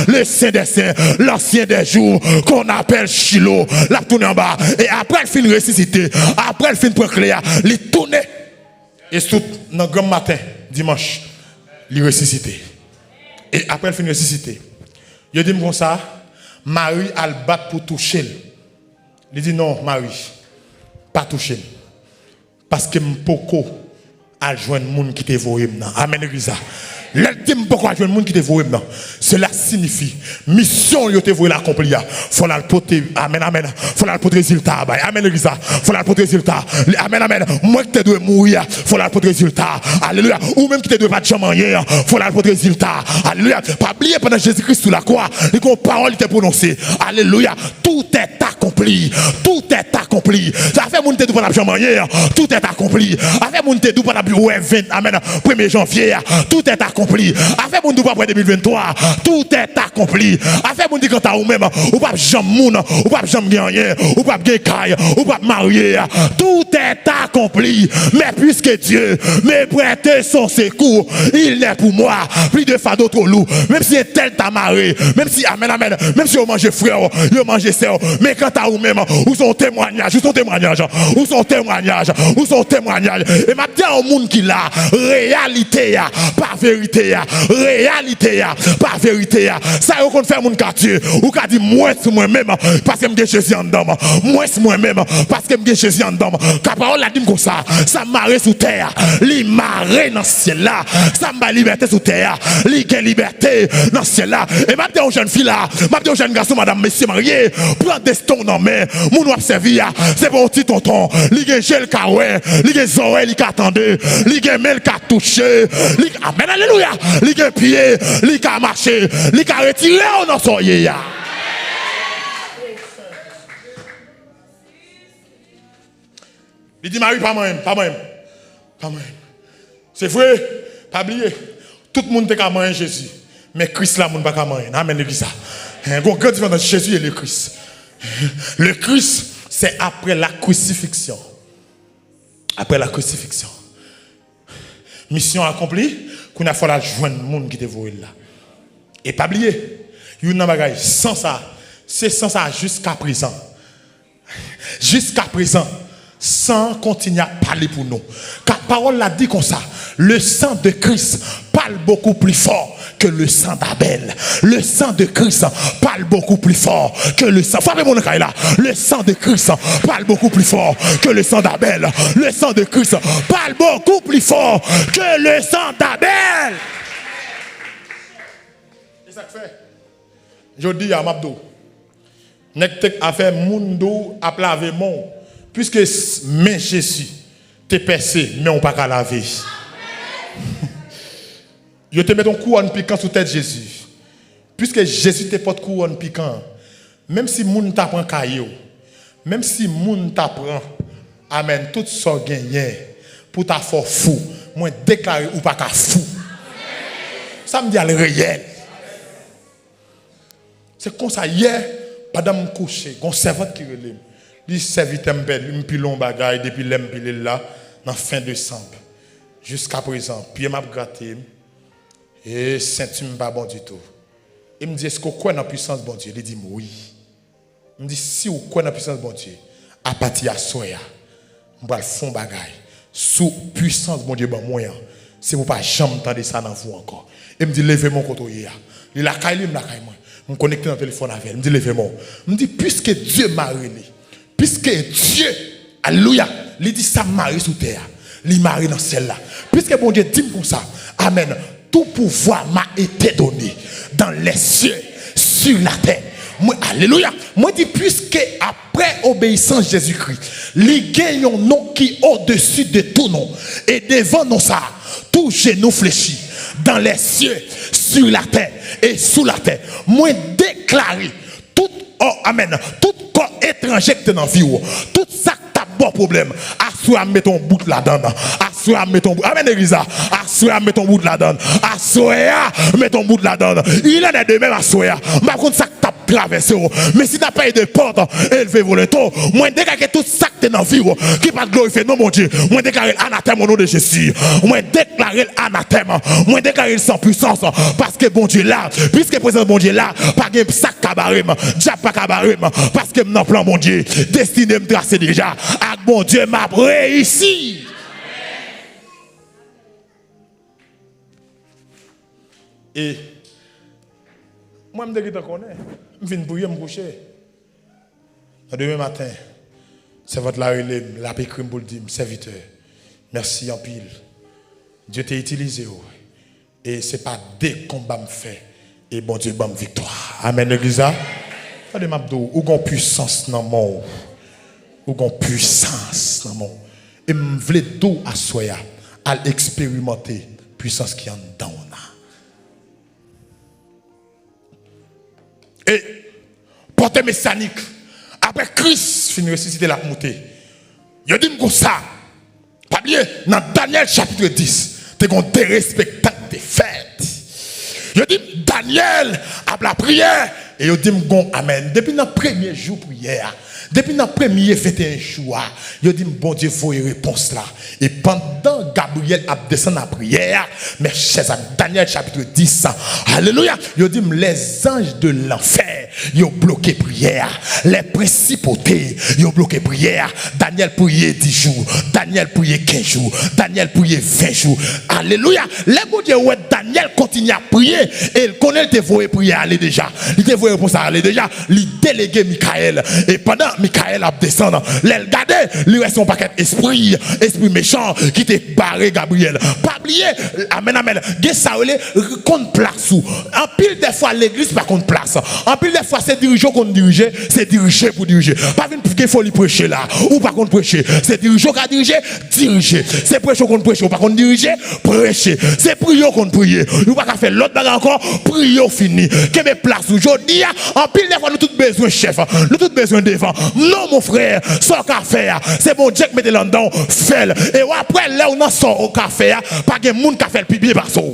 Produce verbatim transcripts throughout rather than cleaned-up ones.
Le Saint des Saints, l'Ancien des Jours, qu'on appelle Shiloh, l ap tounen anba. E apre l fin resisite, apre l fin pran kle a, li tounen. E sou, nan granm maten, dimanch, li resisite. E apre l fin resisite, yo di m konsa, Mari al bat pou touche l. Li di, "Non, Mari, pa touche m. Paske m poko al jwenn moun ki te voye m nan." Amèn, legliz la. Lè l di, "M poko al jwenn moun ki te voye m nan," sela siyifi misyon yo te voye l akonpli a, fò l al pote, amèn, amèn, fò l al pote rezilta a bay. Amèn, legliz la. Fò l al pote rezilta. Amèn, amèn. Mwen ki te dwe mouri a, fò l al pote rezilta. Alelouya. Ou menm ki te dwe pa t janm anyen an, fò l al pote rezilta. Alelouya. Pa bliye, pandan Jezi Kris sou lakwa, li gen yon pawòl li te pwononse. Alelouya. Tout est accompli. Tout est accompli. Afè moun te di w pa t ap janm anyen an, tout est accompli. Afè moun te di w pa t ap wè ven, amèn, premye janvye a, tout est accompli. Afè moun di w pa wè de mil venntwa, tout est accompli. Afè moun di kanta ou menm, ou p ap janm moun, ou p ap janm gen anyen, ou p ap gen kay, ou p ap marye, tout est accompli. Mais puisque Dieu me prête son secours, il n'est pour moi plus de fardeau trop lourd. Menm si entèl ta mare, menm si, amèn, amèn, menm si yo manje frè w, yo manje sè w, men kanta ou menm, ou se yon temwayaj, ou se yon temwayaj, ou se yon temwayaj, ou se yon temwayaj. E m ap di a yon moun ki la, reyalite a, pa verite a, reyalite a, pa verite a. Sa yo konn fè moun ka tiye. Ou ka di, "Mwens mwen menm, paske m gen Jezi anndan m. Mwens mwen menm, paske m gen Jezi anndan m." Ka pawòl la di m konsa, sa mare sou tè a, li mare nan syèl la. Sa m bay libète sou tè a, li gen libète nan syèl la. E m ap di yon jèn fi la, m ap di yon jèn gason, madanm, mesye marye, pran desten w nan men. Moun w ap sèvi a, se pa yon ti tonton. Li gen je l ka wè, li gen zòrèy li ka tande, li gen men l ka touche. Li, amèn, alelouya. Li gen pye, li ka mache, li ka retire w nan sa w ye a. Li di, "Mari, pa manyen m, pa manyen m, pa manyen m." Se vre, pa bliye, tout moun te ka manyen Jezi, men Kris la, moun pa ka manyen. Amèn, legliz la. Hein, gon gran diferans ant Jezi e le Kris. Le Kris, se apre la krisifiksyon. Apre la krisifiksyon. Misyon akonpli, kounye a fò l al jwenn moun ki te voye l la. E pa bliye, youn nan bagay, san sa, se san sa jiska prezan. Jiska prezan, san an kontinye ap pale pou nou. Ka pawòl la di konsa, le sang de Christ parle beaucoup plus fort que le sang d'Abel. Le sang de Christ parle beaucoup plus fort que le sang. Frape moun nan kay la. Le sang de Christ parle beaucoup plus fort que le sang d'Abel. Le sang de Christ parle beaucoup plus fort que le sang d'Abel. E sa k fè, jodi a, m ap di w, nèg te afè moun di w ap lave men w, piske s-, men Jezi te pèse, men w pa ka lave. Yo te met yon kouwòn pikan sou tèt Jezi. Piske Jezi te pot kouwòn pikan an, menm si moun ta pran kaye w, menm si moun ta pran, amèn, tout sa w genyen pou ta fè w fou, mwen deklare ou pa ka fou. Sa m di a l reyèl. Se konsa, yè, pandan m kouche, gon sèvant ki rele m. Li, "Sèvitè, m pèdi, m pile yon bagay depi lè m pile l la, nan fen desanm. Jiska prezan, pye m ap grate m, e senti m pa bon ditou." E m di, "Èske w kwè nan pwisans Bondye?" Li di m, "Wi." M di, "Si w kwè nan pwisans Bondye, apati aswè a, m pral fè yon bagay sou pwisans Bondye ban mwen an. Se pou w pa janm tande sa nan vi w ankò." E m di, "Leve men w kote w ye a." Li lakay li, m lakay mwen. M konekte nan telefòn avè l. M di, "Leve men w." M di, "Puiske Dye mare li, puiske Dye, alelouya, li di sa mare sou tè a, li mare nan syèl la. Puiske Bondye di m konsa, amèn, tout pouvoir m'a été donné dans les cieux, sur la terre." Mwen, alelouya. Mwen di, puiske apre obeyisans Jezikri, li gen yon non ki odesi de tout non. E devan non sa, tout jenou flechi dans les cieux, sur la terre et sous la terre. Mwen deklare, tout, oh, amèn, tout kò etranje ki te nan vi w, tout sa k t ap ba w pwoblèm, aswè a m mete yon bout ladan l. Aswè a m mete yon bout. Amèn, legliz la. Aswè a m mete yon bout ladan l. Aswè aswè a, mete yon bout ladan l. Il en est de même aswè a. M pa konn sa k t ap travèse w, men si n ap pale de pòt, elve volento, mwen degaje tout sa k te nan vi w, ki pa t glorifye non Bondye. Mwen deklare l anatèm o non de Jezi. Mwen deklare l anatèm. Mwen deklare l san pwisans, paske Bondye la. Piske prezans Bondye la, pa gen sa k ka bare m. Dyab pa ka bare m, paske m nan plan Bondye. Destine m trase deja. Ak Bondye, m ap reyisi. E mwen, m te gentan konnen. M fin priye, m kouche. Nan demen maten, sèvant la rele m, l ap ekri m pou l di m, "Sèvitè, mèsi anpil. Dye te itilize w. E se pa de konba m fè. E Bondye ban m viktwa." Amèn, legliz la. Tande, m ap di w, ou gon pwisans nan men w. Ou gon pwisans nan men w. E m vle di w aswè a, al eksperimante pwisans ki anndan w nan. E pòtè mesyanik, apre Kris fin resisite, l ap moute. Yo di m konsa, pa bliye, nan Danyèl chapit dis, te gon derespektan ki te fèt. Yo di m Danyèl ap lapriyè, e yo di m gon amèn. Depi nan premye jou priyè a, depi nan premye venteyen jou a, yo di m Bondye voye repons la. E pandan Gabriyèl ap desann lapriyè a, mes chers amis, Daniel chapitre dix, alelouya, yo di m, les anges de l'enfer, yo bloke priyè a. Les principautés, yo bloke priyè a. Daniel priye dis jou, Daniel priye kenz jou, Daniel priye ven jou. Alelouya. Lè Bondye wè Daniel kontinye ap priye, e l konnen l te voye priyè a ale deja. Li te voye repons la ale deja. Li delege Mikayèl. E pandan Mikayèl ap desann, lè l gade, li wè se yon pakèt espri, espri mechan ki te bare Gabriyèl. Pa bliye, amèn, amèn. Gen sa yo rele konn plas ou. Anpil dèfwa, legliz pa konn plas. Anpil dèfwa, se dirije w konn dirije, se dirije pou dirije. Pa vin gen foli preche la. Ou pa konn preche. Se dirije w ka dirije, dirije. Se preche w konn preche, ou pa konn dirije, preche. Se priye w konn priye. Ou pa ka fè lòt bagay ankò, priye w fini. Kenbe plas ou. Jodi a, anpil dèfwa, nou tout bezwen chèf. Nou tout bezwen devan. Non, mon frè, sa w ka fè a, se Bondye k mete l anndan w, fè l. E w apre, lè w nan sa w ka fè a, pa gen moun ka fè l pi byen pase w.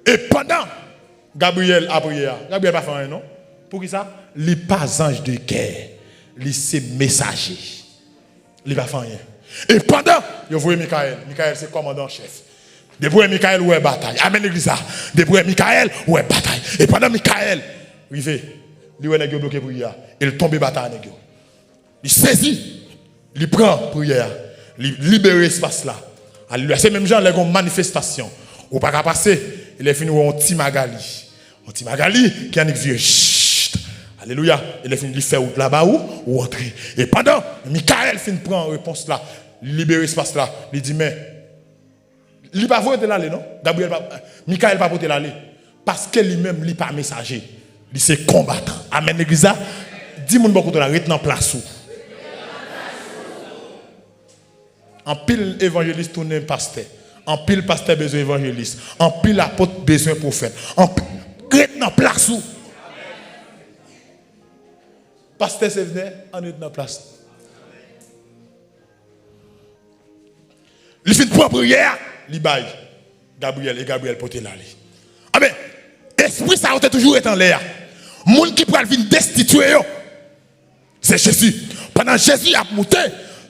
E pandan Gabriyèl ap priye a, Gabriyèl pa fè anyen non. Poukisa? Li pa zanj de gè. Li se mesaje. Li pa fè anyen. E pandan yo voye Mikayèl, Mikayèl se kòmandan an chèf. Depi w wè Mikayèl, ou wè batay. Amèn, legliz la. Depi w wè Mikayèl, ou wè batay. E pandan Mikayèl rive, li wè nèg yo bloke priyè a. E l tonbe bata a nèg yo. Li sezi. Li pran priyè a. Li libere espas la. Alelouya. Se menm jan lè gon manifestasyon. Ou pa ka pase. E lè fini, ou wè yon ti Magali. Yon ti Magali ki annik vire. Chit. Alelouya. E lè fini, li fè wout la ba ou, ou antre. E pandan Mikayèl fin pran repons la, li libere espas la, li di, men, li pa voye l ale non. Gabriyèl pa, Mikayèl pa pote l ale. Paske li menm, li pa mesaje. Li se konbatan. Amèn, legliz la. Di moun bò kote w la, ret nan plas ou. Anpil evanjelis tounen pastè. Anpil pastè bezwen evanjelis. Anpil apot bezwen pwofèt. Anpil, ret nan plas ou. Pastè Sevnè, ann ret nan plas nou. Li fin pran priyè a, li bay Gabriyèl, e Gabriyèl pote l ale. Amen. Espri sa yo te toujou ret anlè a. Moun ki pral vin destitye yo, se Jezi. Pandan Jezi ap moute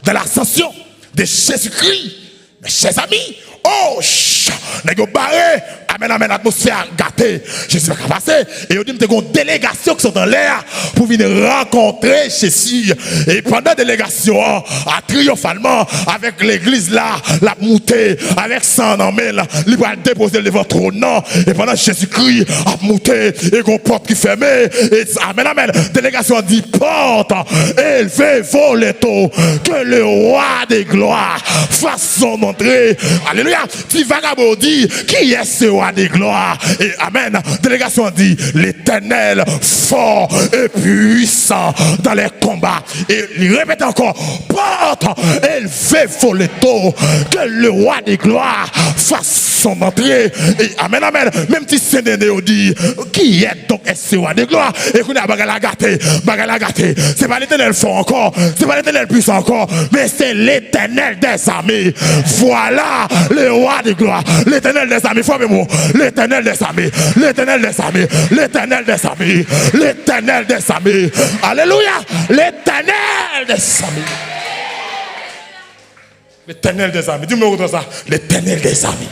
dans l'ascension de Jésus-Christ, mes chers amis, oh, ch-, nèg yo bare, amèn, amèn, atmosfè a gate. Jezi pa ka pase. E yo di m te gon delegasyon ki sot anlè a pou vin rankontre Jezi. E pandan delegasyon an, a triyonfalman, avèk legliz la, l ap moute, avèk san an nan men l, li pral depoze l devan twòn nan. E pandan Jezikri ap moute, e gon pòt ki fèmen, e, amèn, amèn. Delegasyon an di, pòt, elve volento, que le roi de gloire fasse son entrée. Alelouya. Ti vagabon yo di, qui est ce roi de gloire? E, amèn. Delegasyon an di, l'Éternel fort et puissant dans les combats. E li repete ankò, pòt, elve volento, que le roi de gloire fasse son antre. E, amèn, amèn. Menm ti sen nene yo di, qui est donc ce roi de gloire? E kounye a bagay la gate, bagay la gate. Se pa Letènèl fò ankò, se pa Letènèl pwisan ankò, men se Letènèl dèzame. Voilà le roi de gloire. Letènèl dèzame, fò men mo. Letènèl dèzame, Letènèl dèzame, Letènèl dèzame, Letènèl dèzame. Alelouya. Letènèl dèzame. Letènèl dèzame. Di mwen kontan sa. Letènèl dèzame.